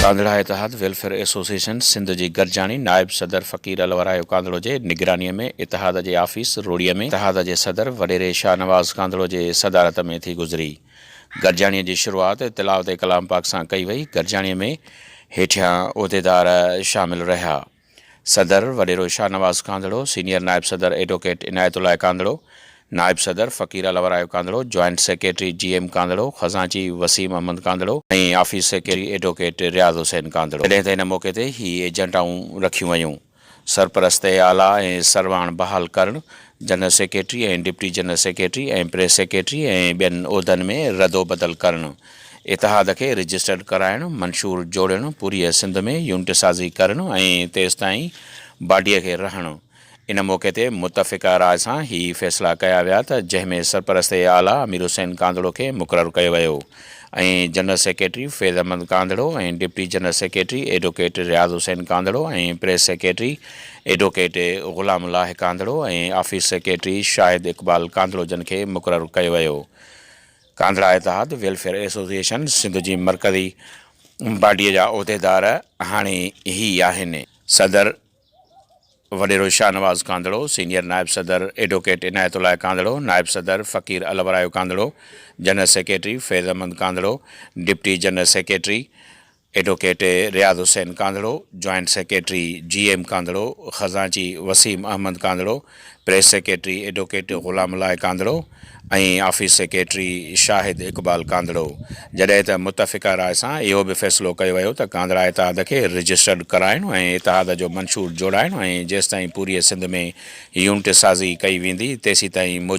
ڪانڌڙا اتحاد welfare association Sindh جي گڏجاڻي نائب صدر فقير الورايو ڪانڌڙو جي نگرانيء ۾ اتحاد جي آفيس روهڙيء ۾ اتحاد جي صدر وڏيري شاهنواز ڪانڌڙو جي صدارت ۾ ٿي گذري. گڏجاڻيء جي شروعات تلاوت ڪلام پاڪ سان ڪئي وئي. گڏجاڻيء ۾ هيٺيان عهديدار شامل رهيا. صدر وڏيرو شاهنواز ڪانڌڙو، سينيئر نائب صدر ايڊووڪيٽ عنايت الله ڪانڌڙو، نائب صدر Faqir Alwarayo Kandhro, joint secretary G M Kandhro, خزانچي Waseem Ahmed Kandhro ۽ office secretary advocate Riaz Hussain Kandhro. جڏهن ته ان موقعي تي هي ايجنڊائون رکيون ويون. سرپرست اعليٰ ۽ سرواڻ بحال ڪرڻ، general secretary ۽ deputy general secretary ۽ press secretary ۽ ٻين عهدن ۾ ردوبدل ڪرڻ، اتحاد کي رجسٽرڊ ڪرائڻ، منشور جوڙڻ، پوريء سنڌ ۾ يونٽ سازي ڪرڻ ۽ تيستائين باڊيء کي رهڻ. ان موقعي تي متفقه راء سان هي فيصلا ڪيا ويا ته جنهن ۾ سرپرست اعليٰ امير حسين ڪانڌڙو کي مقرر ڪيو ويو ۽ general secretary Faiz Ahmed Kandhro ۽ deputy general secretary advocate Riaz Hussain Kandhro ۽ press secretary advocate Ghulam Allah Kandhro ۽ office secretary Shahid Iqbal Kandhro جن کي مقرر ڪيو ويو. ڪانڌڙا اتحاد ويلفيئر ايسوسيئيشن سنڌ جي مرڪزي باڊيء جا عهديدار هاڻي هي آهن. صدر وڏيرو شاهنواز ڪانڌڙو، سينيئر نائب صدر ايڊووڪيٽ عنايت الله ڪانڌڙو، نائب صدر Faqir Alwarayo Kandhro, general secretary Faiz Ahmed Kandhro, deputy general secretary advocate Riaz Hussain Kandhro, joint secretary G M Kandhro, خزانچي Waseem Ahmed Kandhro, press secretary advocate Ghulam Allah Kandhro ۽ office secretary Shahid Iqbal Kandhro. جڏهن ته متفقه راء سان اهو به فيصلو ڪيو ويو ته ڪانڌڙا اتحاد کي رجسٽرڊ ڪرائڻ ۽ اتحاد جو منشور جوڙائڻ ۽ جيستائين پوريء سنڌ ۾ يونٽ سازي ڪئي ويندي تيسيتائين.